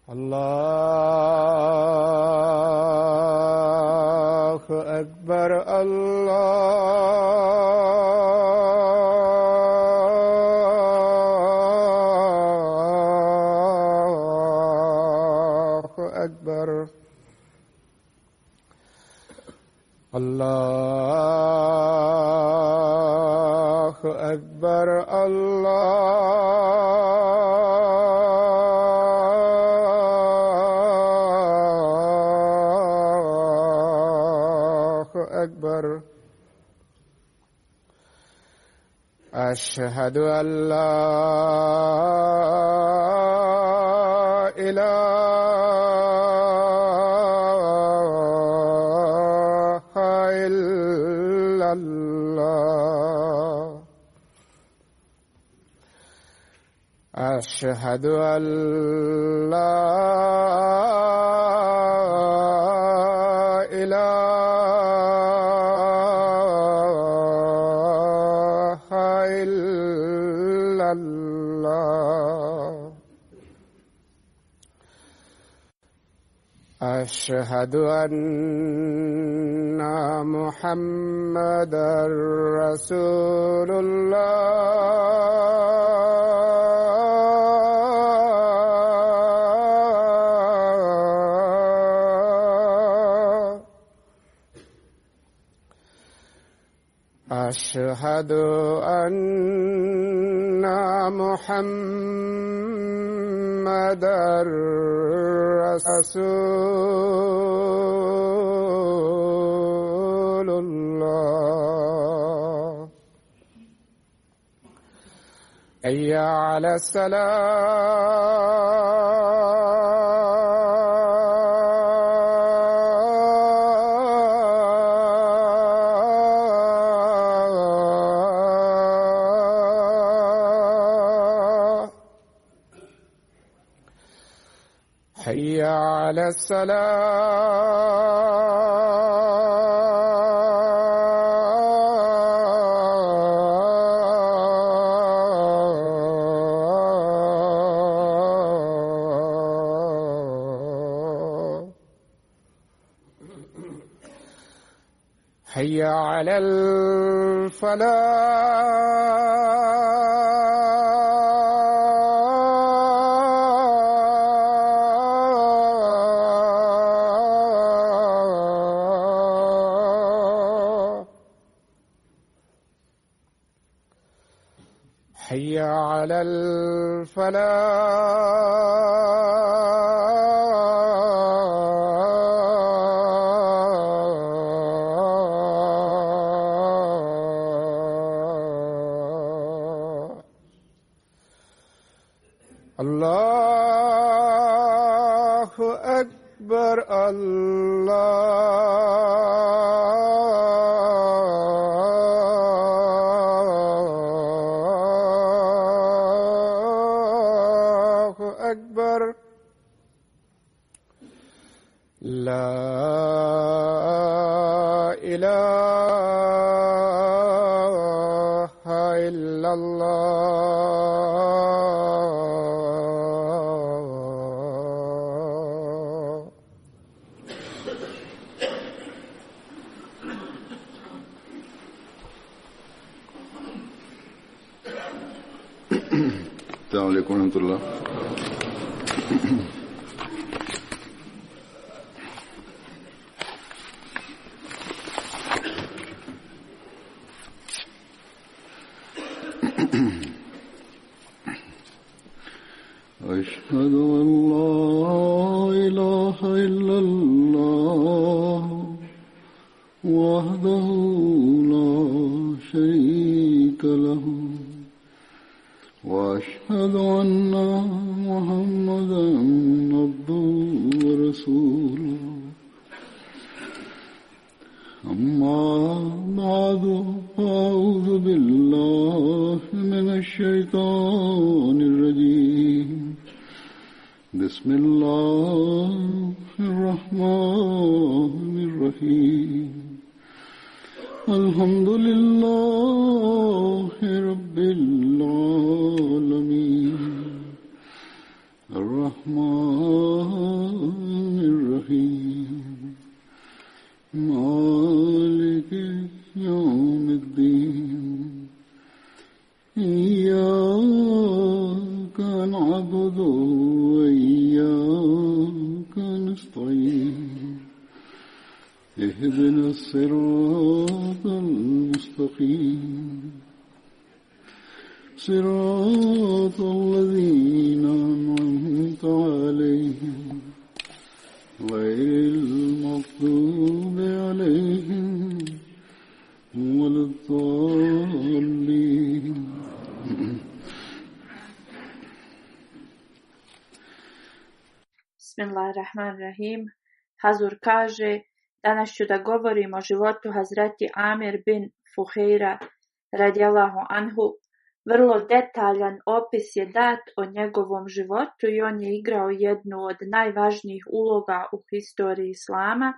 الله أكبر الله أكبر الله أكبر أكبر. أشهد أن لا إله إلا الله. أشهد أن لا أشهد أن محمدًا رسول الله. أشهد أن محمدًا رسول الله. حي على الصلاة. حي على الصلاة. حي على الفلاح. حي على الفلاح. الله أكبر الله أكبر. لا إله إلا الله. السلام عليكم ورحمة الله. أشهد أن لا إله إلا الله وحده لا شريك له وأشهد أن محمدًا عبده ورسوله. أما بعد فأعوذ بالله من الشيطان الرجيم بسم الله الرحمن الرحيم الحمد لله رب العالمين الرحمن الرحيم مالك يوم الدين إياك نعبد وإياك نستعين اهدنا الصراط المستقيم صراط الذين أنعمت عليهم غير المغضوب عليهم ولا الضالين. Bismillahirrahmanirrahim. Hazur kaže, danas ću da govorim o životu Hazreti Amir bin Fuheira radijallahu anhu. Vrlo detaljan opis je dat o njegovom životu i on je igrao jednu od najvažnijih uloga u historiji Islama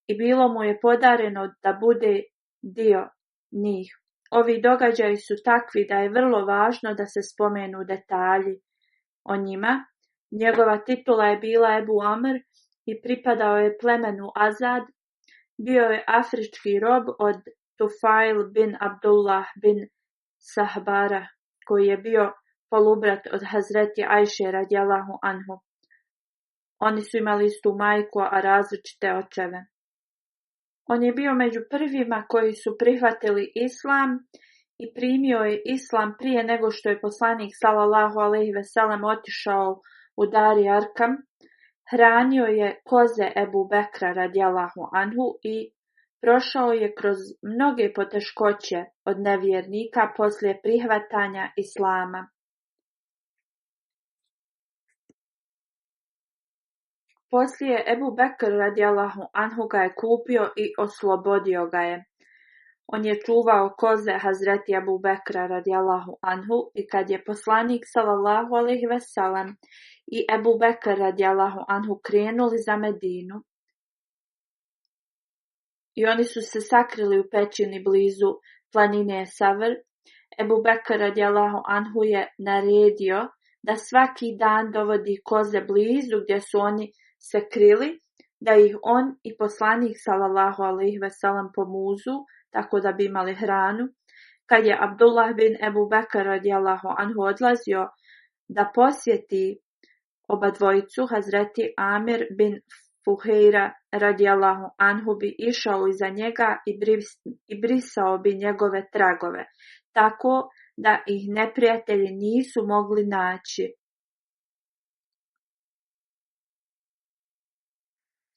i bilo mu je podareno da bude dio njih. Ovi događaji su takvi da je vrlo važno da se spomenu detalji o njima. Njegova titula je bila Ebu Amr i pripadao je plemenu Azad. Bio je afrički rob od Tufail bin Abdullah bin Sahbara, koji je bio polubrat od Hazreti Ajše radijallahu anhu. Oni su imali istu majku, a različite očeve. On je bio među prvima koji su prihvatili islam i primio je islam prije nego što je poslanik sallallahu alejhi ve sellem otišao u Dari Arkam. Hranio je koze Ebu Bekra radijallahu anhu i prošao je kroz mnoge poteškoće od nevjernika poslije prihvatanja islama. Poslije Ebu Bekr radijallahu anhu ga je kupio i oslobodio ga je. On je čuvao koze Hazreti Ebu Bekra radijallahu anhu i kad je poslanik sallallahu alejhi ve sellem i Ebu Bekr radijallahu anhu krenuli za Medinu, i oni su se sakrili u pećini blizu planine Savr, Ebu Bekr radijallahu anhu je naredio da svaki dan dovodi koze blizu gdje su oni se krili, da ih on i poslanik sallallahu alejhi ve sellem pomuzu, tako da bi imali hranu. Kad je Abdullah bin Ebu Bekr radijallahu anhu odlazio da posjeti oba dvojicu, Hazreti Amir bin Fuheira radijallahu anhu bi išao iza njega i brisao bi njegove tragove, tako da ih neprijatelji nisu mogli naći.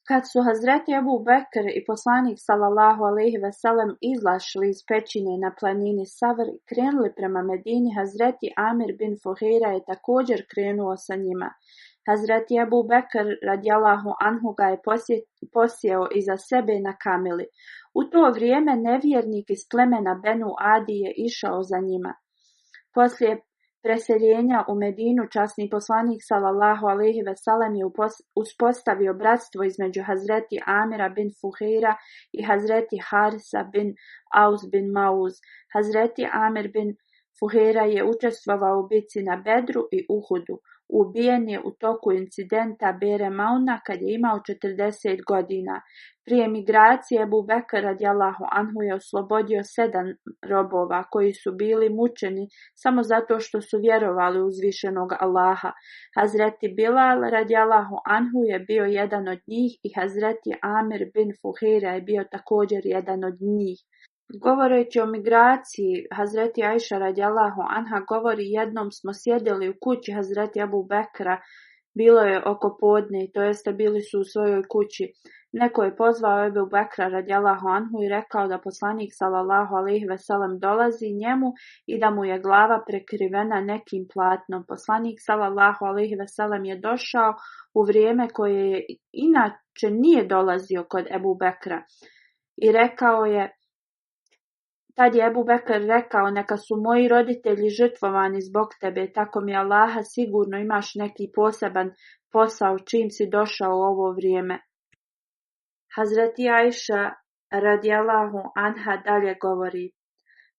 Kad su Hazreti Ebu Bekr i poslanik sallallahu alejhi ve sellem izašli iz pećine na planini Savr i krenuli prema Medini, Hazreti Amir bin Fuheira je također krenuo sa njima. Hazreti Ebu Bekr radijallahu anhu ga je posjeo iza sebe na kamili. U to vrijeme nevjernik iz plemena Benu Adi je išao za njima. Poslije preseljenja u Medinu časni poslanik sallallahu alejhi ve sellem je uspostavio bratstvo između Hazreti Amira bin Fuheira i Hazreti Harisa bin Aus bin Mauz. Hazreti Amir bin Fuheira je učestvovao u bici na Bedru i Uhudu. Ubijen je u toku incidenta Bere Mauna kad je imao 40 godina. Prije migracije Ebu Bekr radijallahu anhu je oslobodio 7 robova koji su bili mučeni samo zato što su vjerovali u uzvišenog Allaha. Hazreti Bilal radijallahu anhu je bio jedan od njih i Hazreti Amir bin Fuheira je bio također jedan od njih. Govoreći o migraciji, Hazreti Ajša radijallahu anha govori: jednom smo sjedili u kući Hazreti Ebu Bekra, bilo je oko podne, to jeste bili su u svojoj kući. Neko je pozvao Ebu Bekra radijallahu anhu i rekao da poslanik sallallahu alejhi ve sellem dolazi njemu i da mu je glava prekrivena nekim platnom. Poslanik sallallahu alejhi ve sellem je došao u vrijeme koje je inače nije dolazio kod Ebu Bekra i rekao je, tad je Ebu Bekr rekao, neka su moji roditelji žrtvovani zbog tebe, tako mi Allaha sigurno imaš neki poseban posao čim si došao u ovo vrijeme. Hazreti Ajša radijallahu anha dalje govori,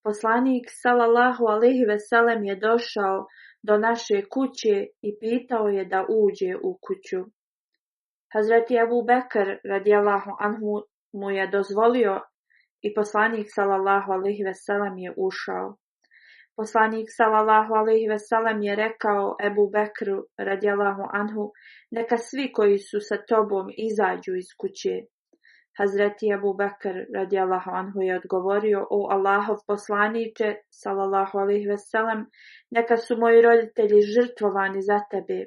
poslanik sallallahu alejhi ve sellem je došao do naše kuće i pitao je da uđe u kuću. Hazreti Ebu Bekr radijallahu anhu mu je dozvolio i poslanik sallallahu alejhi ve sellem je ušao. Poslanik sallallahu alejhi ve sellem je rekao Ebu Bekru radijallahu anhu, neka svi koji su sa tobom izađu iz kuće. Hazreti Ebu Bekr radijallahu anhu je odgovorio, o Allahov poslaniče sallallahu alejhi ve sellem, neka su moji roditelji žrtvovani za tebe.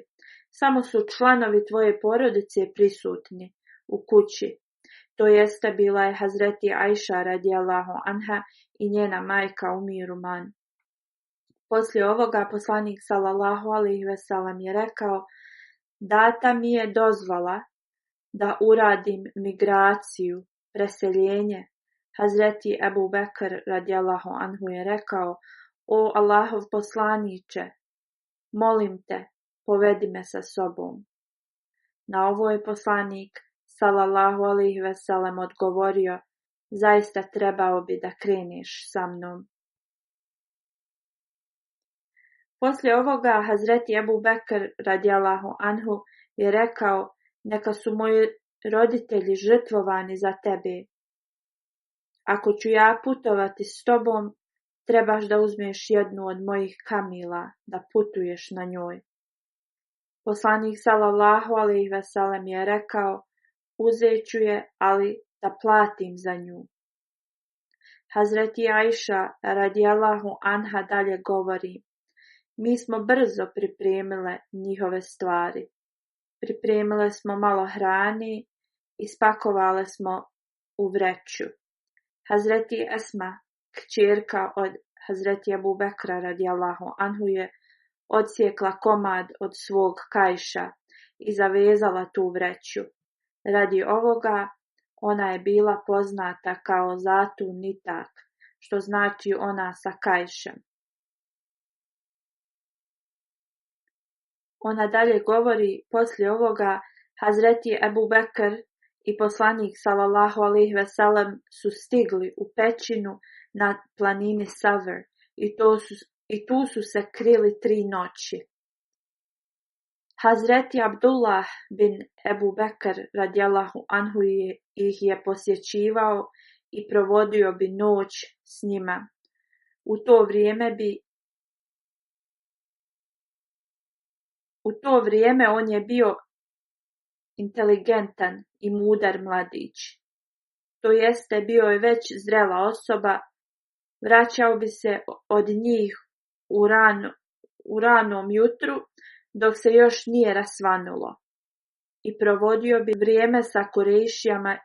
Samo su članovi tvoje porodice prisutni u kući. To jeste bila je Hazreti Ajša radijallahu anha i njena majka Umiruman. Poslije ovoga poslanik sallallahu alejhi ve sellem je rekao, data mi je dozvola da uradim migraciju, preseljenje. Hazreti Ebu Bekr radijallahu anhu je rekao, o Allahov poslaniče, molim te, povedi me sa sobom. Na ovo je poslanik sallallahu alejhi ve sellem odgovorio, zaista trebao bi da kreneš sa mnom. Poslije ovoga Hazreti Ebu Bekr radijallahu anhu je rekao, neka su moji roditelji žrtvovani za tebe. Ako ću ja putovati s tobom, trebaš da uzmeš jednu od mojih kamila, da putuješ na njoj. Poslanik sallallahu alejhi ve sellem je rekao, uzet ću je, ali da platim za nju. Hazreti Ajša radijallahu anha dalje govori, mi smo brzo pripremile njihove stvari. Pripremile smo malo hrane i spakovale smo u vreću. Hazreti Esma, kćerka od Hazreti Ebu Bekra radijallahu anhu, je odsjekla komad od svog kajša i zavezala tu vreću. Radi ovoga ona je bila poznata kao Zatu Nitak, što znači ona sa kajšem. Ona dalje govori, poslije ovoga Hazreti Ebu Bekr i poslanik sallallahu alejhi ve sellem su stigli u pećinu na planini Savr i tu su se krili 3 noći. Hazreti Abdullah bin Ebu Bekr radijallahu anhu ih je posjećivao i provodio bi noć s njima. U to vrijeme on je bio inteligentan i mudar mladić. To jeste, bio je već zrela osoba, vraćao bi se od njih u ranom jutru, dok se još nije rasvanulo, i provodio bi vrijeme sa Kurejšijama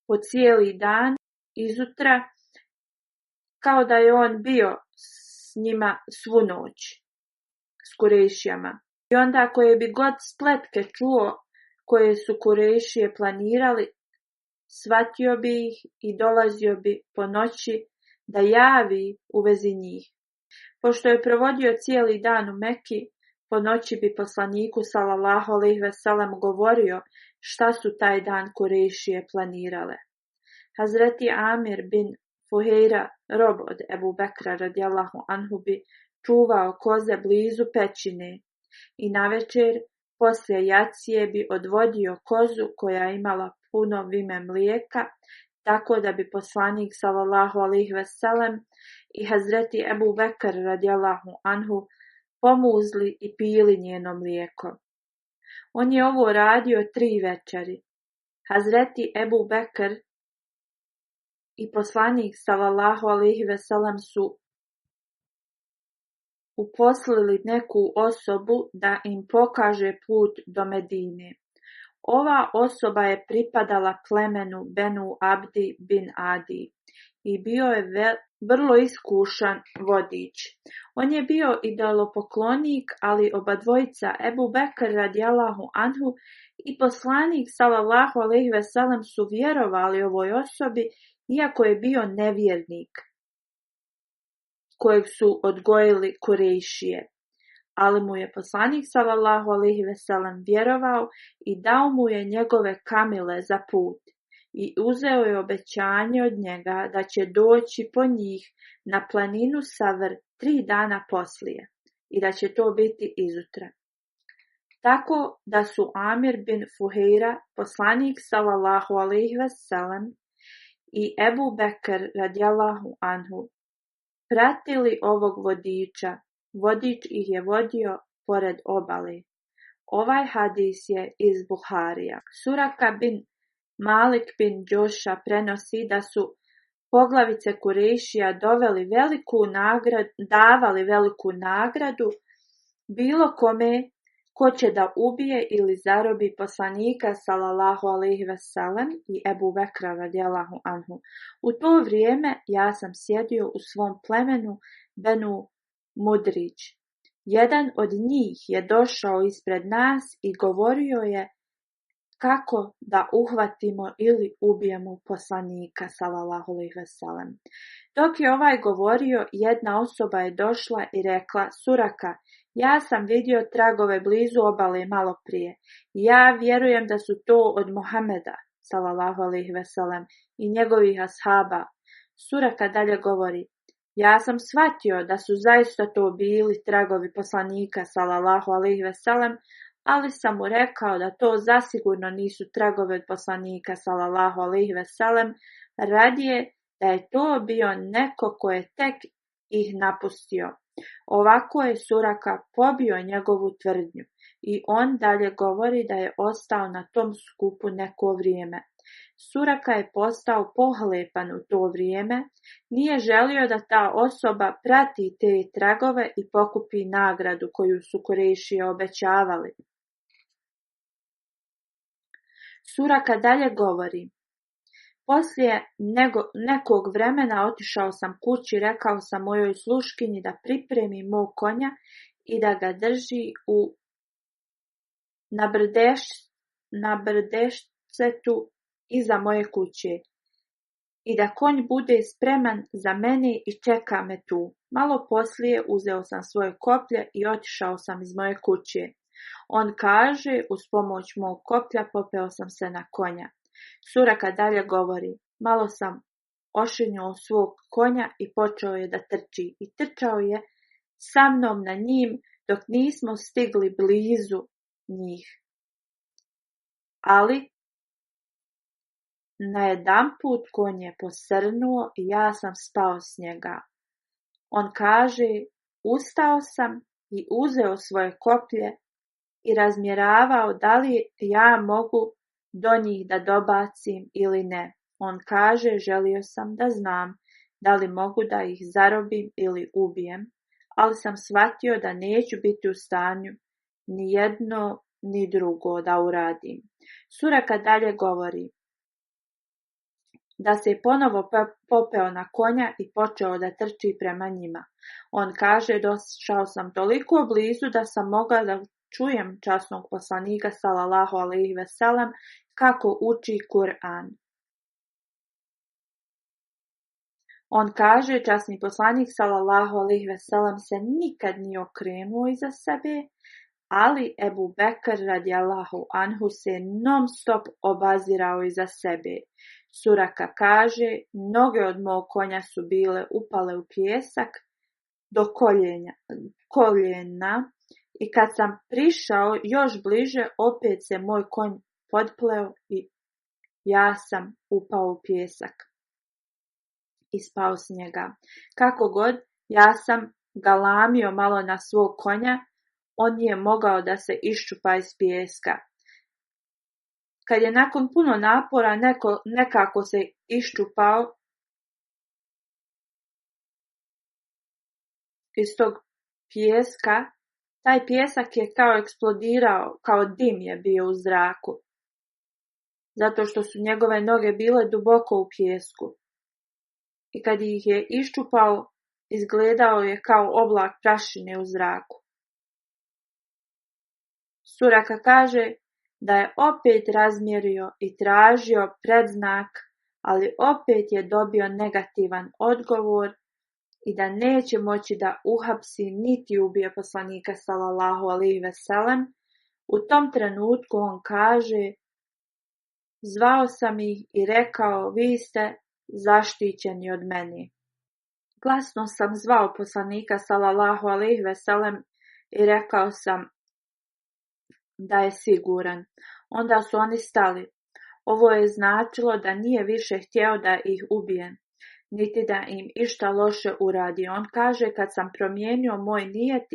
po cijeli dan izutra, kao da je on bio s njima svu noć, s Kurejšijama. I onda koje bi god spletke čuo koje su Kurejšije planirali, shvatio bi ih i dolazio bi po noći da javi u vezi njih. Pošto je provodio cijeli dan u Meki, po noći bi poslaniku sallallahu alejhi ve sellem govorio šta su taj dan Kurejšije planirale. Hazreti Amir bin Fuhejra, rob od Ebu Bekra radijallahu anhu, bi čuvao koze blizu pećine i navečer poslije jacije bi odvodio kozu koja imala puno vime mlijeka, tako da bi poslanik sallallahu alejhi ve sellem i Hazreti Ebu Bekr radijallahu anhu pomuzli i pili njeno mlijeko. On je ovo radio 3 večeri. Hazreti Ebu Bekr i poslanik sallallahu alejhi ve sellem su uposlili neku osobu da im pokaže put do Medine. Ova osoba je pripadala plemenu Benu Abdi bin Adi i bio je vrlo iskušan vodič. On je bio idolopoklonik, ali obadvojica Ebu Bekr radijallahu anhu i poslanik sallallahu alejhi ve sellem su vjerovali ovoj osobi, iako je bio nevjernik kojeg su odgojili Kurejšije. Ali mu je poslanik sallallahu alejhi ve sellem vjerovao i dao mu je njegove kamile za put i uzeo je obećanje od njega da će doći po njih na planinu Savr 3 dana poslije i da će to biti izutra. Tako da su Amir bin Fuheira, poslanik sallallahu alejhi ve sellem i Ebu Bekr radijallahu anhu pratili ovog vodiča. Vodič ih je vodio pored obale. Ovaj hadis je iz Buharija. Suraka bin Malik bin Džoša prenosi da su poglavice Kurejšija davali veliku nagradu bilo kome ko će da ubije ili zarobi poslanika sallallahu alejhi ve sellem i Ebu Bekra radijallahu anhu. U to vrijeme ja sam sjedio u svom plemenu Benu Mudrić. Jedan od njih je došao ispred nas i govorio je kako da uhvatimo ili ubijemo poslanika sallallahu alejhi ve sellem. Dok je ovaj govorio, jedna osoba je došla i rekla: Suraka, ja sam vidio tragove blizu obale malo prije. Ja vjerujem da su to od Muhameda sallallahu alejhi ve sellem i njegovih ashaba. Suraka dalje govori: ja sam shvatio da su zaista to bili tragovi poslanika sallallahu alejhi ve sellem, ali sam mu rekao da to zasigurno nisu tragovi od poslanika sallallahu alejhi ve sellem, radije da je to bio neko ko je tek ih napustio. Ovako je Suraka pobio njegovu tvrdnju i on dalje govori da je ostao na tom skupu neko vrijeme. Suraka je postao pohlepan u to vrijeme, nije želio da ta osoba prati te tragove i pokupi nagradu koju su Kurejšije obećavali. Suraka dalje govori: poslije nekog vremena otišao sam kući, rekao sam mojoj sluškinji da pripremi mog konja i da ga drži na brdešcetu iza moje kuće i da konj bude spreman za mene i čeka me tu. Malo poslije uzeo sam svoje koplje i otišao sam iz moje kuće. On kaže, uz pomoć mog koplja popeo sam se na konja. Suraka dalje govori: malo sam ošinio svog konja i počeo je da trči i trčao je sa mnom na njim dok nismo stigli blizu njih. Ali najedanput konj je posrnuo i ja sam spao s njega. On kaže: ustao sam i uzeo svoje koplje i razmjeravao da li ja mogu do njih da dobacim ili ne. On kaže: želio sam da znam da li mogu da ih zarobim ili ubijem, ali sam shvatio da neću biti u stanju ni jedno ni drugo da uradim. Suraka dalje govori da se je ponovo popeo na konja i počeo da trči prema njima. On kaže: došao sam toliko blizu da sam mogao da čujem časnog poslanika sallallahu alejhi ve sellem kako uči Kur'an. On kaže: časni poslanik sallallahu alejhi ve sellem se nikad nije okrenuo iza sebe, ali Ebu Bekr radijallahu anhu se non stop obazirao iza sebe. Suraka kaže: noge od mog konja su bile upale u pijesak do koljena i kad sam prišao još bliže, opet se moj konj podpleo i ja sam upao u pijesak i spao s njega. Kako god, ja sam galamio malo na svog konja, on je mogao da se iščupa iz pijeska. Kad je nakon puno napora nekako se iščupao iz tog pijeska, taj pijesak je kao eksplodirao, kao dim je bio u zraku. zato što su njegove noge bile duboko u pijesku. I kad ih je iščupao, izgledao je kao oblak prašine u zraku. Suraka kaže da je opet razmjerio i tražio predznak, ali opet je dobio negativan odgovor i da neće moći da uhapsi niti ubije poslanika sallallahu alejhi ve sellem. U tom trenutku on kaže: zvao sam ih i rekao, vi ste zaštićeni od mene. Glasno sam zvao poslanika sallallahu alejhi ve sellem i rekao sam da je siguran. Onda su oni stali. Ovo je značilo da nije više htio da ih ubije, niti da im išta loše uradi. On kaže, kad sam promijenio moj nijet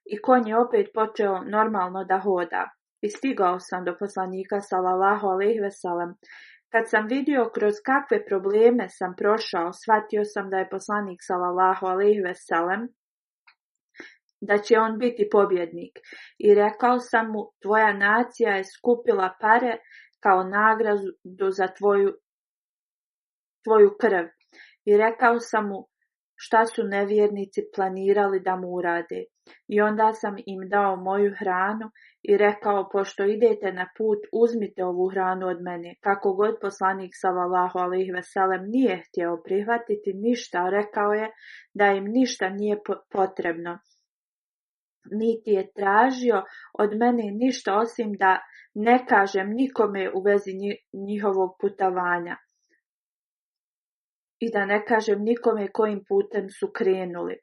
i konj je opet počeo normalno da hoda. I stigao sam do poslanika sallallahu alejhi ve sellem. Kad sam vidio kroz kakve probleme sam prošao, shvatio sam da je poslanik sallallahu alejhi ve sellem, da će on biti pobjednik. I rekao sam mu, tvoja nacija je skupila pare kao nagradu za tvoju krv. I rekao sam mu šta su nevjernici planirali da mu urade. I onda sam im dao moju hranu i rekao, pošto idete na put, uzmite ovu hranu od mene. Kako god poslanik sallallahu alejhi ve sellem nije htio prihvatiti ništa, rekao je da im ništa nije potrebno. Niti je tražio od mene ništa osim da ne kažem nikome u vezi njihovog putovanja i da ne kažem nikome kojim putem su krenuli.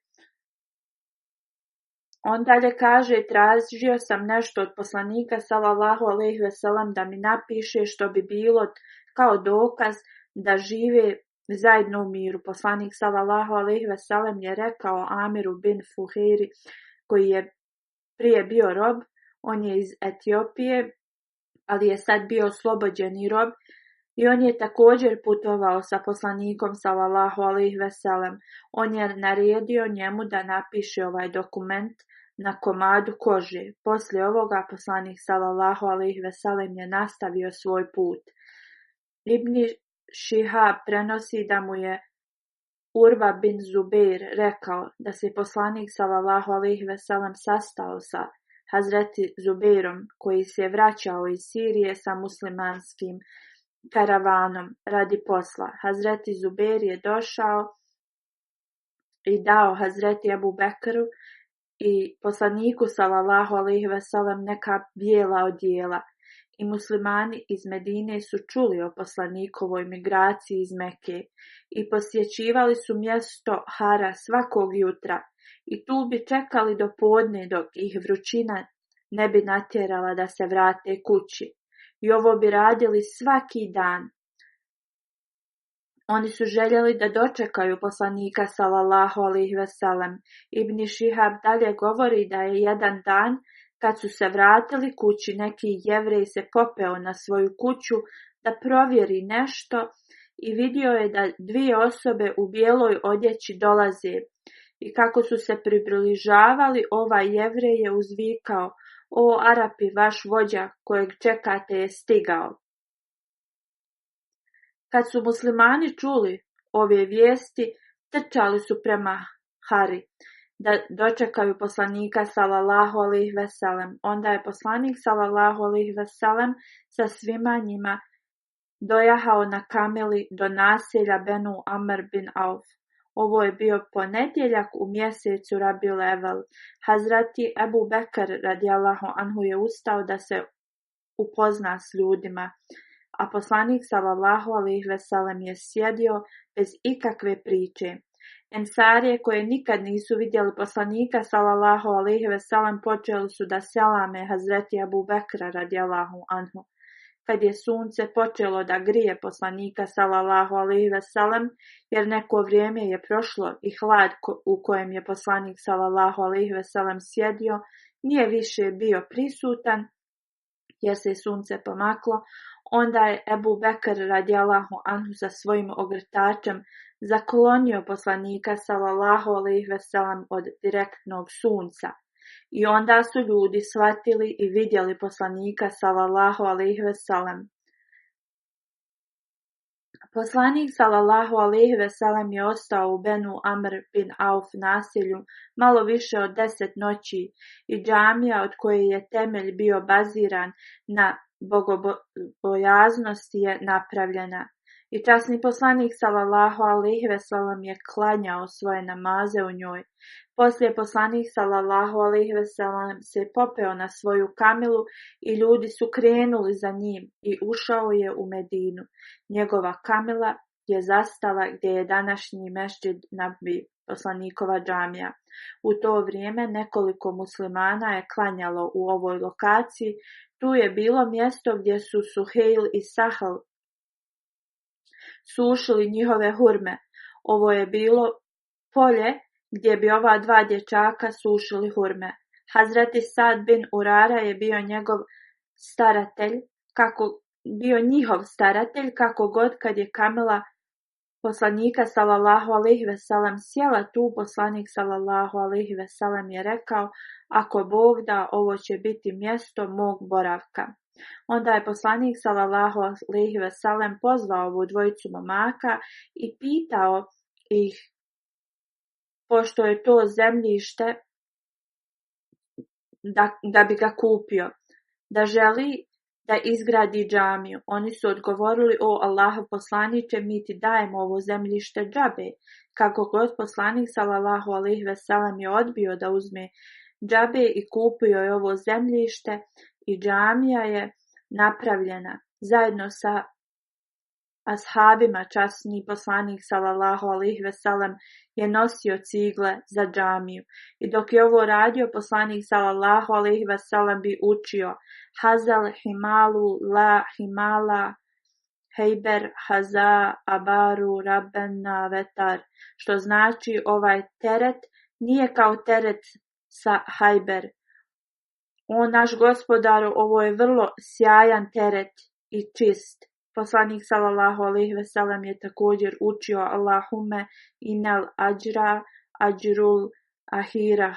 On dalje kaže, tražio sam nešto od poslanika sallallahu alejhi ve sellem da mi napiše što bi bilo kao dokaz da žive zajedno u miru. Poslanik sallallahu alejhi ve sellem je rekao Amiru bin Fuheiri, koji je prije bio rob, on je iz Etiopije, ali je sad bio oslobođeni rob, i on je također putovao sa poslanikom sallallahu alejhi ve sellem. On je naredio njemu da napiše ovaj dokument na komadu kože. Poslije ovoga poslanik sallallahu alejhi ve sellem je nastavio svoj put. Ibn Šihab prenosi da mu je Urva bin Zubeir rekao da se poslanik sallallahu alejhi ve sellem sastao sa Hazreti Zubeirom, koji se vraćao iz Sirije sa muslimanskim karavanom radi posla. Hazreti Zubeir je došao i dao Hazreti Ebu Bekru i poslaniku sallallahu alejhi ve sellem neka bijela odijela. I muslimani iz Medine su čuli o poslanikovoj migraciji iz Mekke i posjećivali su mjesto Hara svakog jutra i tu bi čekali do podne dok ih vrućina ne bi natjerala da se vrate kući. I ovo bi radili svaki dan. Oni su željeli da dočekaju poslanika sallallahu alejhi ve sellem. Ibn Šihab dalje govori da je jedan dan, kad su se vratili kući, neki Jevrej se popeo na svoju kuću da provjeri nešto i vidio je da dvije osobe u bijeloj odjeći dolaze. I kako su se približavali, ovaj Jevrej je uzvikao, o Arapi, vaš vođa kojeg čekate je stigao. Kad su muslimani čuli ove vijesti, trčali su prema Hari da dočekaju poslanika sallallahu alejhi ve sellem. Onda je poslanik sallallahu alejhi ve sellem sa svima njima dojahao na kameli do naselja Benu Amr bin Auf. Ovo je bio ponedjeljak u mjesecu Rabiul Evvel. Hazreti Ebu Bekr radijallahu anhu je ustao da se upozna s ljudima, a poslanik sallallahu alejhi ve sellem je sjedio bez ikakve priče. Ensarije koje nikad nisu vidjeli poslanika sallallahu alejhi ve sellem počeli su da selame Hazreti Ebu Bekra radijallahu anhu. Kad je sunce počelo da grije poslanika sallallahu alejhi ve sellem, jer neko vrijeme je prošlo i hlad u kojem je poslanik sallallahu alejhi ve sellem sjedio nije više bio prisutan, jer se sunce pomaklo, onda je Ebu Bekr radijallahu anhu sa svojim ogrtačem zaklonio poslanika sallallahu alejhi ve sellem od direktnog sunca. I onda su ljudi shvatili i vidjeli poslanika sallallahu alejhi ve sellem. Poslanik sallallahu alejhi ve sellem je ostao u Benu Amr bin Auf naselju malo više od 10 noći i džamija od koje je temelj bio baziran na bogobojaznosti je napravljena. I časni poslanik sallallahu alejhi ve sellem je klanjao svoje namaze u njoj. Poslije poslanik sallallahu alejhi ve sellem se popeo na svoju kamilu i ljudi su krenuli za njim i ušao je u Medinu. Njegova kamila je zastala gdje je današnji mešđid Nabi, poslanikova džamija. U to vrijeme nekoliko muslimana je klanjalo u ovoj lokaciji. Tu je bilo mjesto gdje su Suhejl i Sahl sušili njihove hurme. Ovo je bilo polje gdje bi ova dva dječaka sušili hurme. Hazreti Sad bin Urara je bio njihov staratelj, kako god kad je kamila poslanika sallallahu alejhi ve sellem sjela tu, poslanik sallallahu alejhi ve sellem je rekao: ako Bog da, ovo će biti mjesto mog boravka. Onda je poslanik sallallahu alejhi ve sellem pozvao ovu dvojicu momaka i pitao ih, pošto je to zemljište da bi ga kupio, da želi da izgradi džamiju. Oni su odgovorili: o Allahov poslaniče, mi ti dajemo ovo zemljište džabe. Kako god, poslanik sallallahu alejhi ve sellem je odbio da uzme džabe i kupio je ovo zemljište i džamija je napravljena zajedno sa ashabima. Časni poslanik sallallahu alejhi ve sellem je nosio cigle za džamiju i dok je ovo radio, poslanik sallallahu alejhi ve sellem bi učio: hazal himalu la himala hejber haza abaru rabbena vetar, što znači ovaj teret nije kao teret sa Hajber. O naš gospodaru, ovo je vrlo sjajan teret i čist. Poslanik sallallahu alejhi ve sellem je također učio: Allahumme inal ajra ajrul ahirah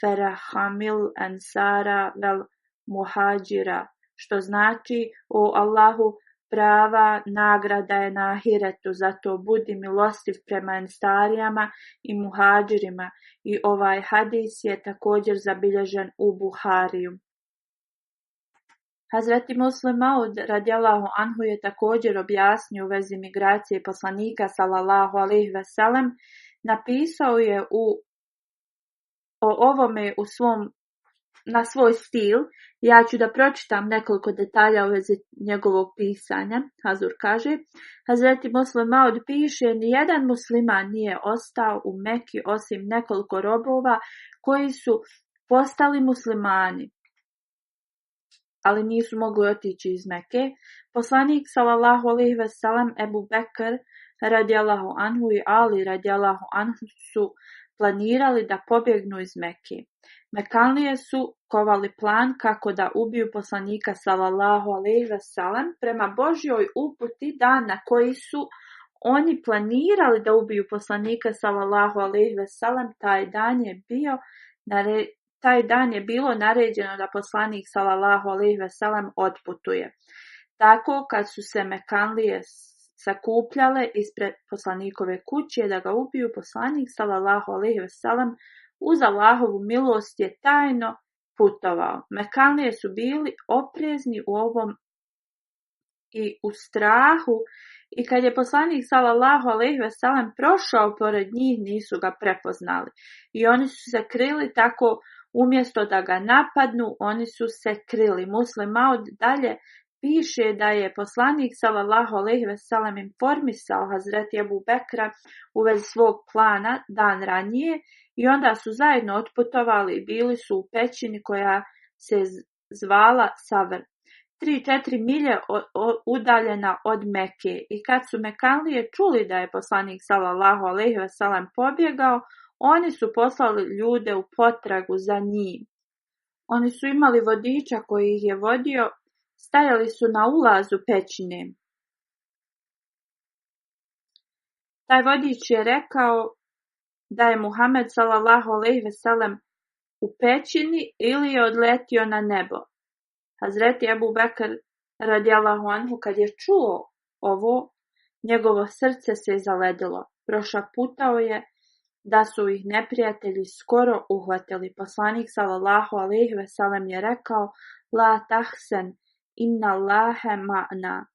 ferahamil ansara vel muhađira, što znači: o Allahu, prava nagrada je na ahiretu, zato budi milostiv prema ensarijama i muhađirima. I ovaj hadis je također zabilježen u Buhariju. Hazreti Muslim Maud radijallahu anhu je također objasnio u vezi migracije poslanika sallallahu alejhi ve sellem. Napisao je o ovome na svoj stil. Ja ću da pročitam nekoliko detalja u vezi njegovog pisanja. Hazur kaže: Hazreti Muslim Maud piše: nijedan musliman nije ostao u Meki osim nekoliko robova koji su postali muslimani, ali nisu mogli otići iz Mekke. Poslanik sallallahu alejhi ve sellem, Ebu Bekr radijallahu anhu i Ali radijallahu anhu su planirali da pobjegnu iz Mekke. Mekanlije su kovali plan kako da ubiju poslanika sallallahu alejhi ve sellem. Prema Božjoj uputi, dan na koji su oni planirali da ubiju poslanika sallallahu alejhi ve sellem, taj dan je bilo naređeno da poslanik sallallahu alejhi ve sellem otputuje. Tako kad su se Mekanlije sakupljale ispred poslanikove kuće da ga ubiju, poslanik sallallahu alejhi ve sellem uz Allahovu milost je tajno putovao. Mekanlije su bili oprezni u ovom i u strahu, i kad je poslanik sallallahu alejhi ve sellem prošao pored njih, nisu ga prepoznali i oni su se krili. Tako umjesto da ga napadnu, oni su se krili. Muslim Maud dalje piše da je poslanik sallallahu alejhi ve sellem informisao Hazreti Ebu Bekra u vezi svog plana dan ranije i onda su zajedno otputovali i bili su u pećini koja se zvala Savr, 3-4 milje udaljena od Mekke. I kad su Mekanlije čuli da je poslanik sallallahu alejhi ve sellem pobjegao, oni su poslali ljude u potragu za njim. Oni su imali vodiča koji ih je vodio, stajali su na ulazu pećine. Taj vodič je rekao da je Muhammed sallallahu alejhi ve sellem u pećini ili je odletio na nebo. Hazreti Ebu Bekr radijallahu anhu kad je čuo ovo, Njegovo srce se zaledilo. Prošaputao je da su ih neprijatelji skoro uhvatili. Poslanik sallallahu alejhi ve sellem je rekao: La tahsen inna Allahe ma'na,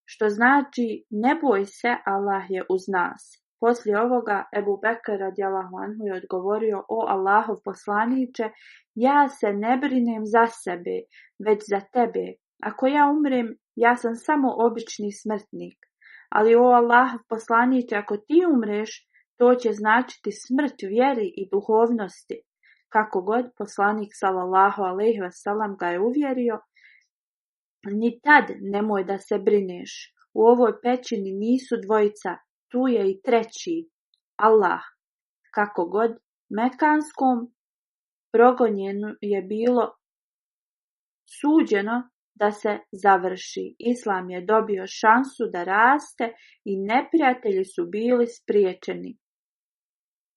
što znači ne boj se, Allah je uz nas. Poslije ovoga Ebu Bekr radijallahu anhu je odgovorio: O Allahov poslaniče, ja se ne brinem za sebe, već za tebe. Ako ja umrem, ja sam samo obični smrtnik. Ali o Allahov poslaniče, ako ti umreš, to će značiti smrt vjeri i duhovnosti. Kako god, poslanik sallallahu alejhi ve sellem ga je uvjerio: ni tad nemoj da se brineš. U ovoj pećini nisu dvojica, tu je i treći, Allah. Kako god, Mekanskom progonjenu je bilo suđeno da se završi. Islam je dobio šansu da raste i neprijatelji su bili spriječeni.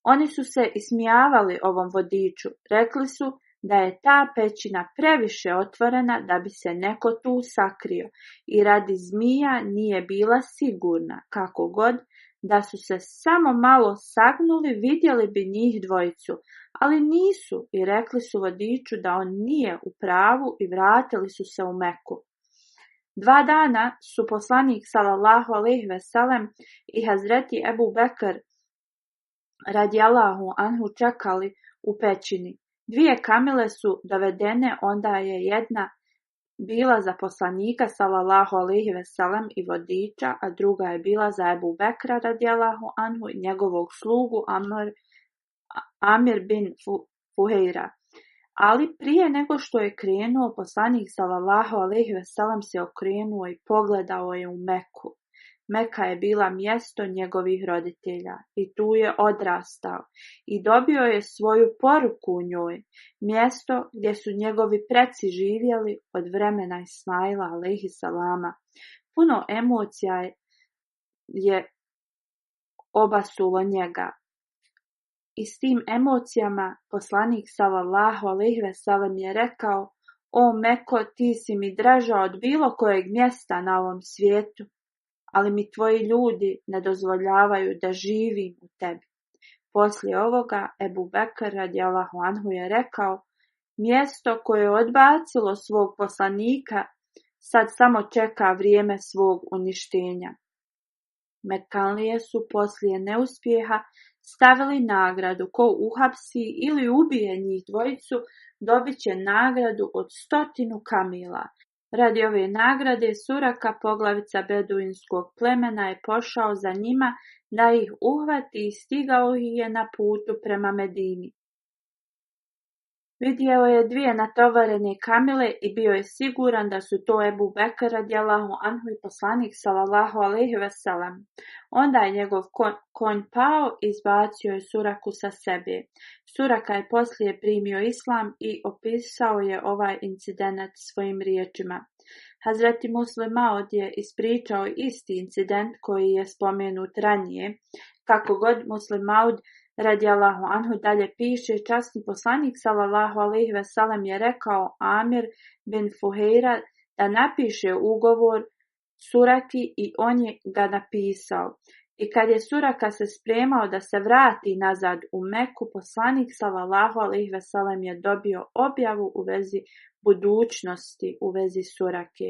Oni su se ismijavali ovom vodiču, rekli su da je ta pećina previše otvorena da bi se neko tu sakrio i radi zmija nije bila sigurna. Kako god, da su se samo malo sagnuli, vidjeli bi njih dvojicu, ali nisu i rekli su vodiču da on nije u pravu i vratili su se u Meku. 2 dana su poslanik sallallahu alejhi ve sellem i Hazreti Ebu Bekr radijallahu anhu čekali u pećini. 2 kamile su dovedene, onda je jedna bila za poslanika sallallahu alejhi ve sellem i vodiča, a druga je bila za Ebu Bekra radijallahu anhu i njegovog slugu Amir bin Fuheira. Ali prije nego što je krenuo, poslanik sallallahu alejhi ve sellem se okrenuo i pogledao je u Meku. Meka je bila mjesto njegovih roditelja i tu je odrastao i dobio je svoju poruku u njoj, mjesto gdje su njegovi preci živjeli od vremena Ismaila alejhi salama. Puno emocija je obasulo njega i s tim emocijama poslanik sallallahu alejhi ve sellem je rekao: O Meko, ti si mi draža od bilo kojeg mjesta na ovom svijetu, ali mi tvoji ljudi ne dozvoljavaju da živim u tebi. Poslije ovoga Ebu Bekr radijallahu anhu je rekao: mjesto koje je odbacilo svog poslanika sad samo čeka vrijeme svog uništenja. Mekanlije su poslije neuspjeha stavili nagradu: ko uhapsi ili ubije njih dvojicu, dobit će nagradu od 100 kamila. Radi ove nagrade Suraka, poglavica beduinskog plemena, je pošao za njima da ih uhvati i stigao ih je na putu prema Medini. Vidio je 2 natovarene kamile i bio je siguran da su to Ebu Bekr radijallahu anhu i poslanik sallallahu alejhi ve sellem. Onda je njegov konj pao i izbacio je Suraku sa sebe. Suraka je poslije primio islam i opisao je ovaj incident svojim riječima. Hazreti Muslim Maud je ispričao isti incident koji je spomenut ranije. Kako god, Muslim Maud radijallahu anhu dalje piše: časni poslanik sallallahu alejhi ve sellem je rekao Amir bin Fuheira da napiše ugovor Suraki i on je ga napisao. I kad je Suraka se spremao da se vrati nazad u Meku, poslanik sallallahu alejhi ve sellem je dobio objavu u vezi budućnosti u vezi Surake.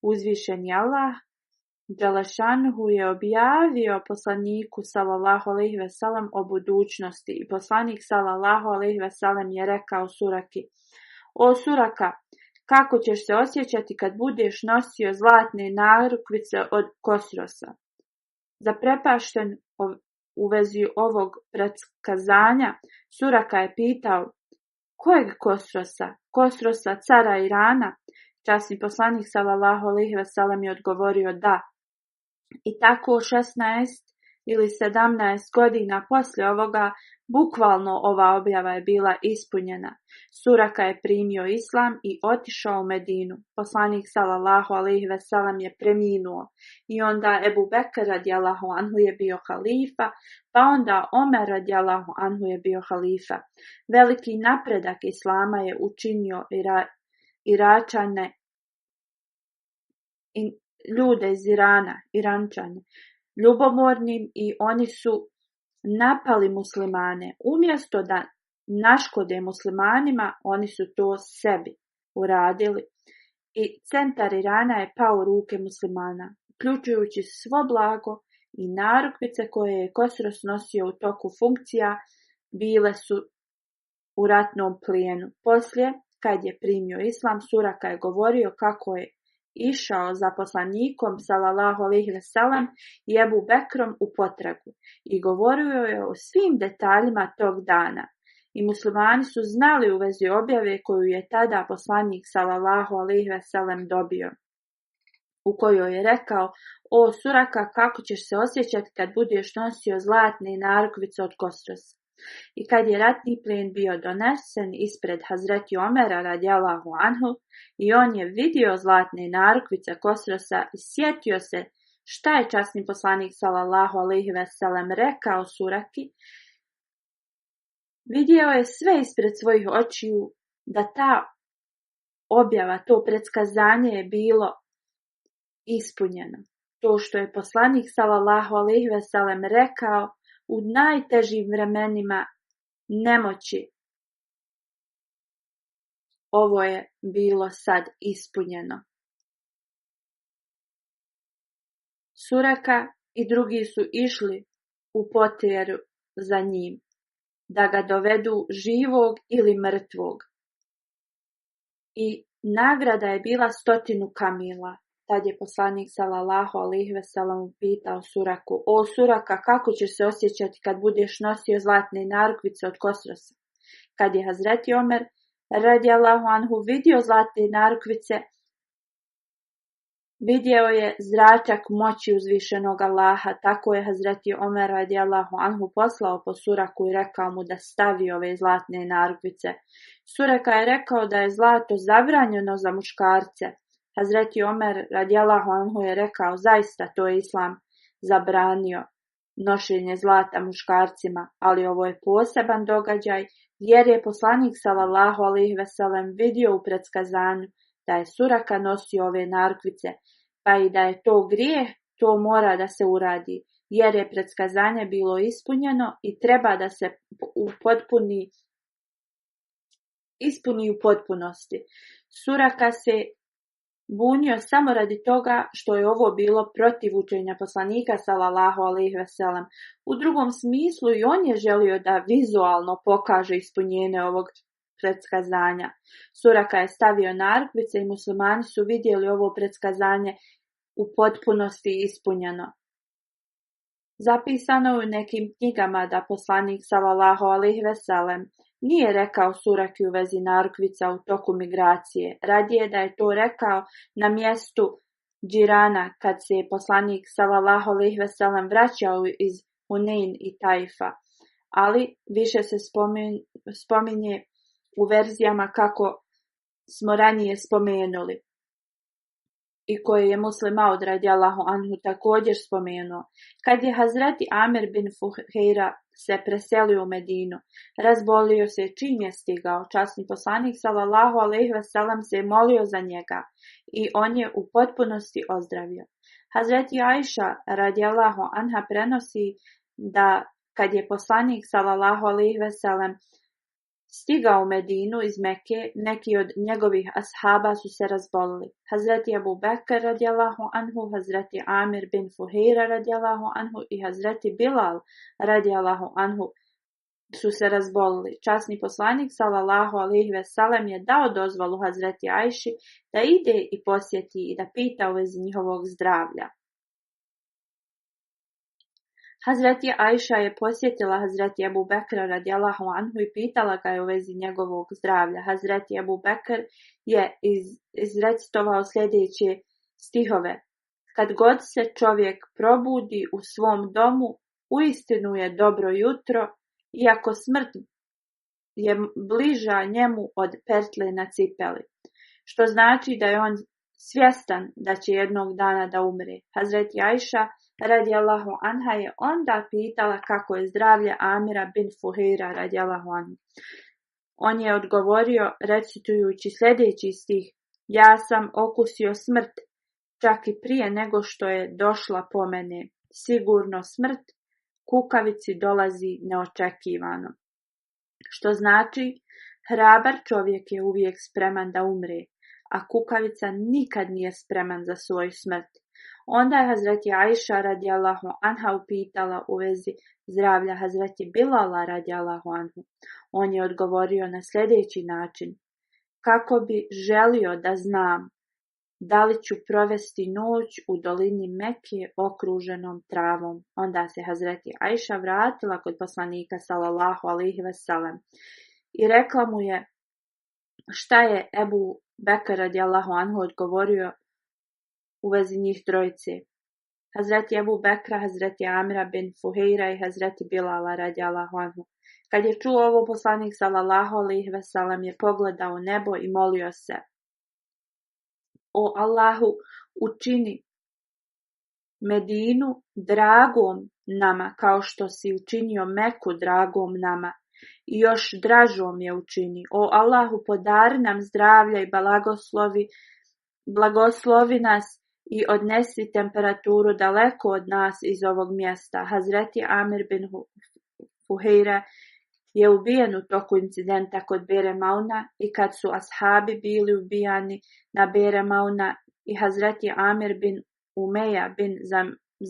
Uzvišeni Allah Đelešanhu je objavio poslaniku sallallahu alejhi ve sellem o budućnosti i poslanik sallallahu alejhi ve sellem je rekao Suraki: O Suraka, kako ćeš se osjećati kad budeš nosio zlatne narukvice od Kosrosa? Zaprepašten u vezi ovog predskazanja, Suraka je pitao: kojeg Kosrosa? Kosrosa, cara Irana? Časni poslanik sallallahu alejhi ve sellem je odgovorio da. I tako 16 ili 17 godina poslije ovoga, bukvalno ova objava je bila ispunjena. Suraka je primio islam i otišao u Medinu. Poslanik sallallahu alejhi ve sellem je preminuo i onda Ebu Bekr radijallahu anhu je bio halifa, pa onda Omer radijallahu anhu je bio halifa. Veliki napredak islama je učinio Iračane ljude iz Irana, Irančane, ljubomornim i oni su napali muslimane. Umjesto da naškode muslimanima, oni su to sebi uradili. I centar Irana je pao u ruke muslimana, uključujući svo blago i narukvice koje je Khosrow nosio u toku funkcija, bile su u ratnom plijenu. Poslije, kad je primio islam, Suraka je govorio kako je išao za poslanikom sallallahu alejhi ve sellem i Ebu Bekrom u potragu i govorio je o svim detaljima tog dana. I muslimani su znali u vezi objave koju je tada poslanik sallallahu alejhi ve sellem dobio, u kojoj je rekao: o Suraka, kako ćeš se osjećati kad budeš nosio zlatne narukvice od Khosrowa? I kad je ratni plijen bio donesen ispred Hazreti Omera radijallahu anhu i on je vidio zlatne narukvice Khosrowa i sjetio se šta je časni poslanik sallallahu alejhi ve sellem rekao Suraki, vidio je sve ispred svojih očiju da ta objava, to predskazanje je bilo ispunjeno. To što je poslanik sallallahu alejhi ve sellem rekao u najtežim vremenima nemoći, ovo je bilo sad ispunjeno. Suraka i drugi su išli u potjeru za njim, da ga dovedu živog ili mrtvog. I nagrada je bila 100 kamila. Tad je poslanik sallallahu alejhi ve sellem pitao Suraku: o Suraka, kako ćeš se osjećati kad budeš nosio zlatne narukvice od Khosrowa? Kad je Hazreti Omer radijallahu anhu vidio zlatne narukvice, vidio je zračak moći uzvišenog Allaha. Tako je Hazreti Omer radijallahu anhu poslao po Suraku i rekao mu da stavi ove zlatne narukvice. Suraka je rekao da je zlato zabranjeno za muškarce. Hazreti Omer radijallahu anhu je rekao: zaista to je islam zabranio nošenje zlata muškarcima, ali ovo je poseban događaj jer je poslanik sallallahu alejhi ve sellem vidio u predskazanju da je Suraka nosio ove narukvice, pa i da je to grijeh, to mora da se uradi, jer je predskazanje bilo ispunjeno i treba da se ispuni u potpunosti. Suraka se bunio samo radi toga što je ovo bilo protiv učenja poslanika sallallahu alejhi ve sellem. U drugom smislu i on je želio da vizualno pokaže ispunjenje ovog predskazanja. Suraka je stavio narukvice i muslimani su vidjeli ovo predskazanje u potpunosti ispunjeno. Zapisano je u nekim knjigama da poslanik sallallahu alejhi ve sellem nije rekao Suraki u vezi narukvica u toku migracije, radije da je to rekao na mjestu Džirana kad se je poslanik sallallahu alejhi ve sellem vraćao iz Hunein i Tajfa, ali više se spominje u verzijama kako smo ranije spomenuli i koje je Muslim Maud radijallahu anhu također spomenuo. Kad je Hazreti Amir bin Fuheira se preselio u Medinu, razbolio se čim je stigao. Časni poslanik sallallahu alejhi ve sellem se molio za njega i on je u potpunosti ozdravio. Hazreti Ajša radijallahu anha prenosi da kad je poslanik sallallahu alejhi ve sellem stigao u Medinu iz Mekke, neki od njegovih ashaba su se razbolili. Hazreti Abu Bekr radijallahu anhu, Hazreti Amir bin Fuheira radijallahu anhu i Hazreti Bilal radijallahu anhu su se razbolili. Časni poslanik sallallahu alejhi ve sellem je dao dozvolu Hazreti Ajši da ide i posjeti i da pita u vezi njihovog zdravlja. Hazreti Ajša je posjetila Hazreti Abu Bekra radijallahu anhu i pitala ga je u vezi njegovog zdravlja. Hazreti Abu Bekr je izrecitovao sljedeće stihove: kad god se čovjek probudi u svom domu, uistinu je dobro jutro, iako smrt je bliža njemu od pertle na cipeli, što znači da je on svjestan da će jednog dana da umre. Hazreti Ajša radijallahu anha je onda pitala kako je zdravlje Amira bin Fuheira radijallahu anhu. On je odgovorio recitujući sljedeći stih: ja sam okusio smrt čak i prije nego što je došla po mene. Sigurno smrt kukavici dolazi neočekivano. Što znači, hrabar čovjek je uvijek spreman da umre, a kukavica nikad nije spreman za svoju smrt. Onda je Hazreti Ajša radijallahu anha upitala u vezi zdravlja Hazreti Bilala radijallahu anhu. On je odgovorio na sljedeći način: kako bi želio da znam da li ću provesti noć u dolini Mekke okruženom travom. Onda se Hazreti Ajša vratila kod poslanika sallallahu alejhi ve sellem i rekla mu je šta je Ebu Bekr radijallahu anhu odgovorio u vezi njih trojice. Hazreti Ebu Bekra, Hazreti Amira bin Fuheira i Hazreti Bilala radijallahu anhu. Kad je čuo ovo, poslanik sallallahu alejhi ve sellem je pogledao nebo i molio se: o Allahu, učini Medinu dragom nama kao što si učinio Meku dragom nama i još dražom je učini. O Allahu, podari nam zdravlja i blagoslovi nas i odnesi temperaturu daleko od nas iz ovog mjesta. Hazreti Amir bin Fuheira je ubijen u toku incidenta kod Bere Mauna i kad su ashabi bili ubijani na Bere Mauna i Hazreti Amir bin Umeja bin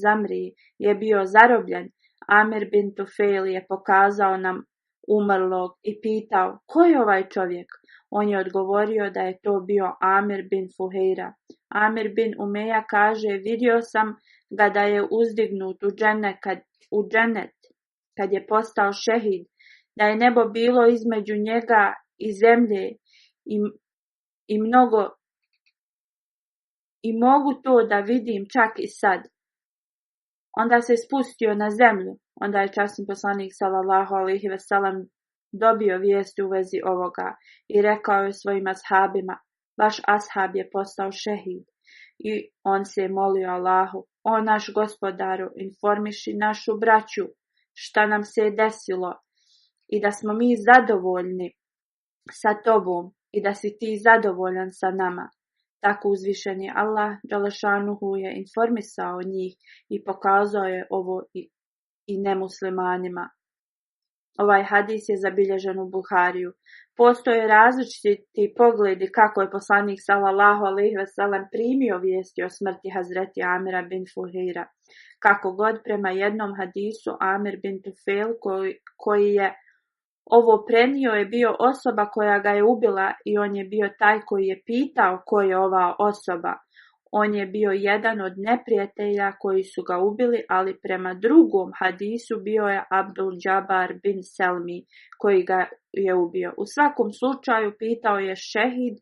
Zamri je bio zarobljen, Amir bin Tufail je pokazao nam umrlog i pitao: ko je ovaj čovjek? On je odgovorio da je to bio Amir bin Fuheira. Amir bin Umeja kaže: vidio sam ga da je uzdignut u džennet kad je postao šehid, da je nebo bilo između njega i zemlje i mogu to da vidim čak i sad. Onda se spustio na zemlju. Onda je časni poslanik sallallahu alejhi ve sellem dobio vijesti u vezi ovoga i rekao je svojim ashabima: vaš ashab je postao šehid. I on se je molio Allahu: o naš gospodaru, informiši našu braću šta nam se je desilo i da smo mi zadovoljni sa tobom i da si ti zadovoljan sa nama. Tako uzvišeni Allah dželešanuhu je informisao njih i pokazao je ovo i nemuslimanima. Ovaj hadis je zabilježen u Buhariju. Postoje različiti pogledi kako je poslanik sallallahu alejhi ve sellem primio vijesti o smrti Hazreti Amira bin Fuheira. Kako god, prema jednom hadisu Amir bin Tufail koji je ovo prenio je bio osoba koja ga je ubila i on je bio taj koji je pitao ko je ova osoba. On je bio jedan od neprijatelja koji su ga ubili, ali prema drugom hadisu bio je Abdul Džabar bin Selmi koji ga je ubio. U svakom slučaju pitao je šehid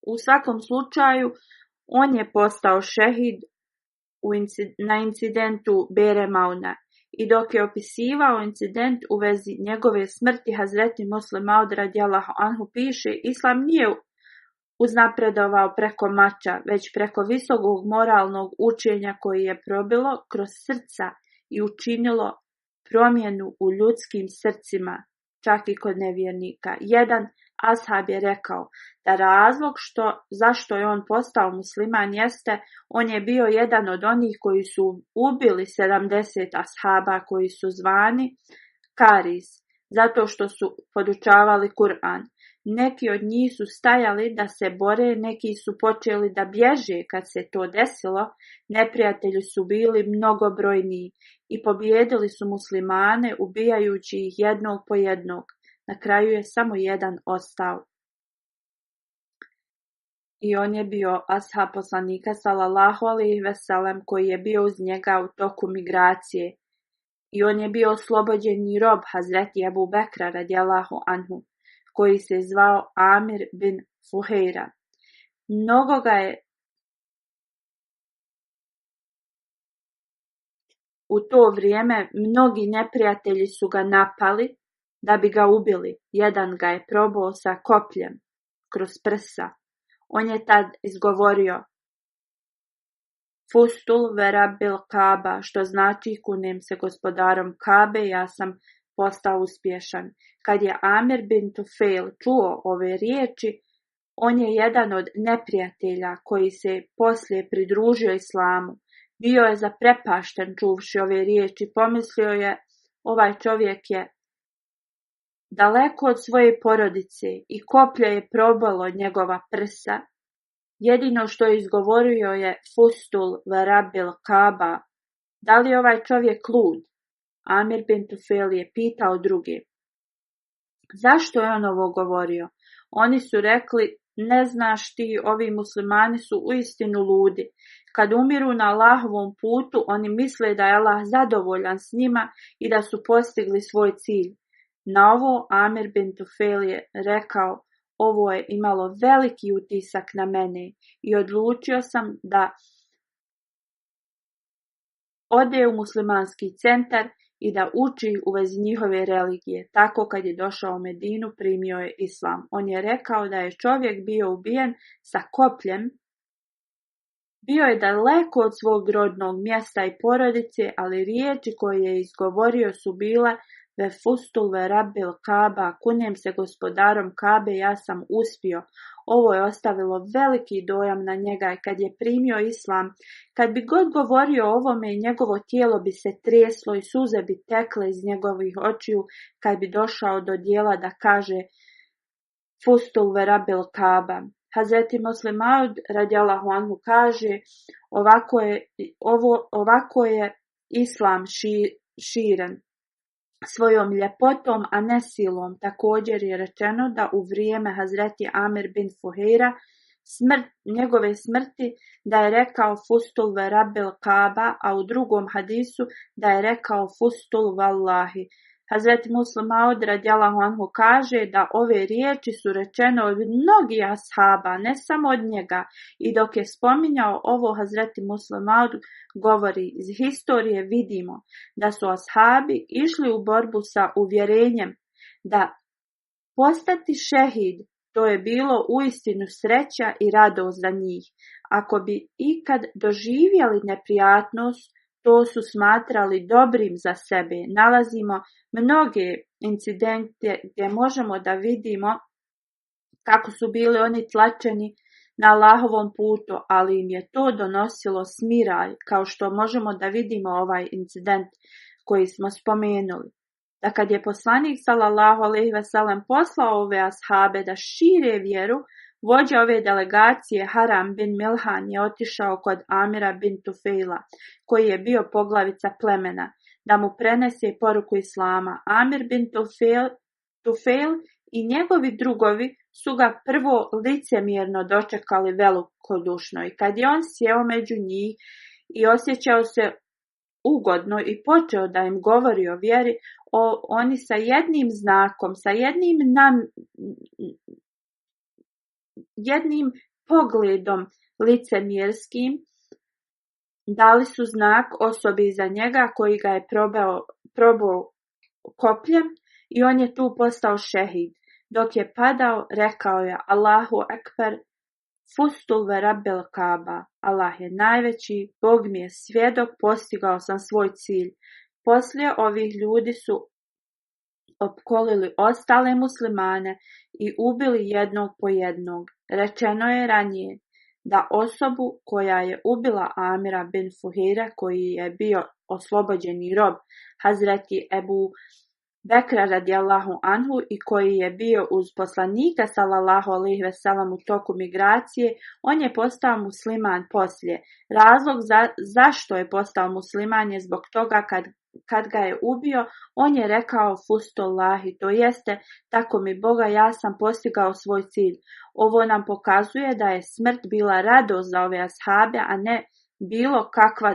u svakom slučaju on je postao šehid na incidentu Bere Mauna. I dok je opisivao incident u vezi njegove smrti, Hazreti Muslim Maud radijallahu anhu piše: Islam nije uznapredovao preko mača, već preko visokog moralnog učenja koji je probilo kroz srca i učinilo promjenu u ljudskim srcima, čak i kod nevjernika. Jedan ashab je rekao da razlog zašto je on postao musliman jeste, on je bio jedan od onih koji su ubili 70 ashaba koji su zvani Karis, zato što su podučavali Kur'an. Neki od njih su stajali da se bore, neki su počeli da bježe kad se to desilo, neprijatelji su bili mnogobrojniji i pobijedili su muslimane ubijajući ih jednog po jednog. Na kraju je samo jedan ostao. I on je bio ashab poslanika sallallahu alejhi ve sellem koji je bio uz njega u toku migracije. I on je bio oslobođeni rob Hazreti Ebu Bekra radijallahu anhu, koji se zvao Amir bin Fuheira. U to vrijeme mnogi neprijatelji su ga napali da bi ga ubili. Jedan ga je probao sa kopljem kroz prsa. On je tad izgovorio: Fustul verabil Kaba, što znači kunem se gospodarom Kabe, ja sam postao uspješan. Kad je Amir bin Tufail čuo ove riječi, On je jedan od neprijatelja koji se poslije pridružio islamu. Bio je zaprepašten čuvši ove riječi. Pomislio je, ovaj čovjek je daleko od svoje porodice i koplje je probalo njegova prsa. Jedino što je izgovorio je Fustul verabil Kaba. Da li je ovaj čovjek lud? Amir bin Tufel je pitao druge. Zašto je on ovo govorio? Oni su rekli, ne znaš ti, ovi muslimani su uistinu ludi. Kad umiru na Allahovom putu, oni misle da je Allah zadovoljan s njima i da su postigli svoj cilj. Na ovo Amir bin Tufel je rekao, ovo je imalo veliki utisak na mene i odlučio sam da ode u muslimanski centar i da uči u vezi njihove religije. Tako kad je došao u Medinu, primio je islam. On je rekao da je čovjek bio ubijen sa kopljem. Bio je daleko od svog rodnog mjesta i porodice, ali riječi koje je izgovorio su bile ve fustul ve rabbil Kaba, kunem se gospodarom Kabe, ja sam uspio. Ovo je ostavilo veliki dojam na njega i kad je primio islam, kad bi god govorio o ovome, njegovo tijelo bi se treslo i suze bi tekle iz njegovih očiju kad bi došao do dijela da kaže fustul ve rabbil Kaba. Hazreti Muslim Maud radijallahu anhu kaže, ovako je islam širen svojom ljepotom, a ne silom. Također je rečeno da u vrijeme Hazreti Amir bin Fuheira njegove smrti da je rekao fustul ve rabbil Kaba, a u drugom hadisu da je rekao fustul vallahi. Hazreti Muslim Maud radijallahu anhu kaže da ove riječi su rečene od mnogih ashaba, ne samo od njega. I dok je spominjao ovo, Hazreti Muslim Maud govori, iz historije vidimo da su ashabi išli u borbu sa uvjerenjem da postati šehid, to je bilo uistinu sreća i radost za njih. Ako bi ikad doživjeli neprijatnost, to su smatrali dobrim za sebe. Nalazimo mnoge incidente gdje možemo da vidimo kako su bili oni tlačeni na Allahovom putu, ali im je to donosilo smiraj, kao što možemo da vidimo ovaj incident koji smo spomenuli. Da kad je poslanik sallallahu alejhi ve sellem poslao ove ashabe da šire vjeru, vođa ove delegacije Haram bin Milhan je otišao kod Amira bin Tufejla, koji je bio poglavica plemena, da mu prenese poruku islama. Amir bin Tufejl i njegovi drugovi su ga prvo licemjerno dočekali velikodušno i kad je on sjeo među njih i osjećao se ugodno i počeo da im govori o vjeri, oni sa jednim znakom, sa jednim pogledom licemjerskim dali su znak osobi iza njega koji ga je probao kopljem i on je tu postao šehid. Dok je padao, rekao je Allahu ekber, fustul ve rabbil Kaba, Allah je najveći, Bog mi je svjedok, postigao sam svoj cilj. Poslije ovih ljudi su opkolili ostale muslimane i ubili jednog po jednog. Rečeno je ranije da osobu koja je ubila Amira bin Fuheira, koji je bio oslobođeni rob Hazreti Ebu Bekra radijallahu anhu i koji je bio uz poslanika sallallahu alejhi ve sellem u toku migracije, on je postao musliman poslije. Razlog zašto je postao musliman je zbog toga kad ga je ubio, on je rekao fustullahi, to jeste, tako mi Boga, ja sam postigao svoj cilj. Ovo nam pokazuje da je smrt bila radost za ove ashabe, a ne bilo kakva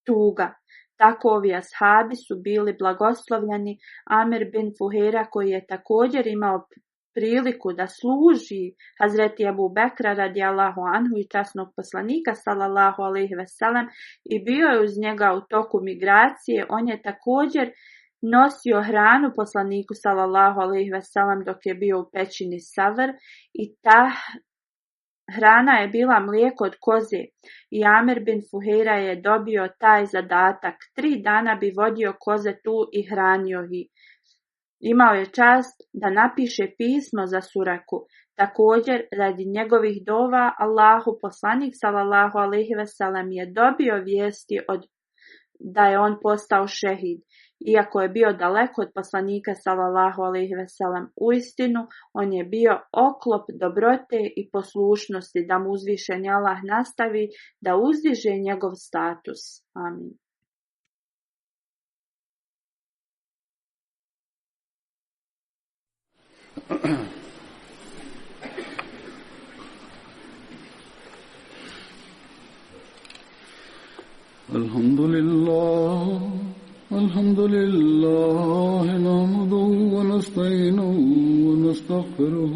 tuga. Tako ovi ashabi su bili blagoslovljeni. Amir bin Fuheira, koji je također imao priliku da služi Hazreti Ebu Bekra radijallahu anhu i časnog poslanika sallallahu alejhi ve sellem i bio je uz njega u toku migracije, on je također nosio hranu poslaniku sallallahu alejhi ve sellem dok je bio u pećini Savr i ta hrana je bila mlijeko od koze i Amir bin Fuheira je dobio taj zadatak. 3 dana bi vodio koze tu i hranio ih. Imao je čast da napiše pismo za Suraku. Također, radi njegovih dova, Allahu poslanik sallallahu alejhi ve sellem je dobio vijesti da je on postao šehid. Iako je bio daleko od poslanika sallallahu alejhi ve sellem, uistinu on je bio oklop dobrote i poslušnosti da mu uzvišeni Allah nastavi da uzdiže njegov status. Amin. الحمد لله نحمده ونستعينه ونستغفره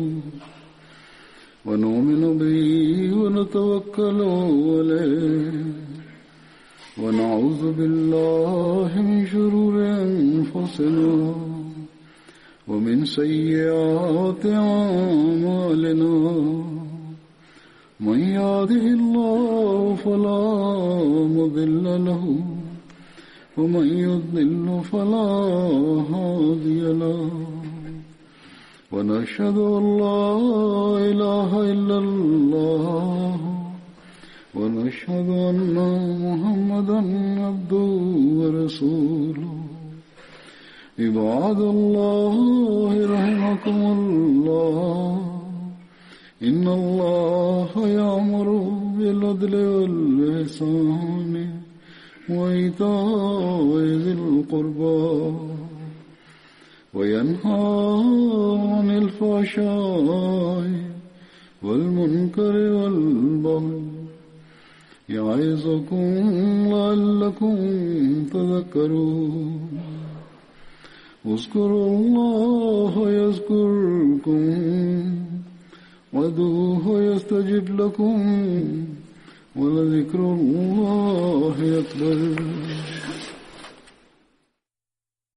ونؤمن به ونتوكل عليه ونعوذ بالله من شرور أنفسنا ومن سيئات أعمالنا من يهده الله فلا مضل له ومن يضلل فلا هادي له ونشهد أن لا إله إلا الله ونشهد أن محمدا عبده ورسوله عباد الله رحمكم الله إن الله يأمر بالعدل والإحسان وإيتاء ذي القربى وينهى عن الفحشاء والمنكر والبغي يعظكم لعلكم تذكرون اذكروا الله يذكركم وادعوه يستجب لكم ولذكر الله أكبر.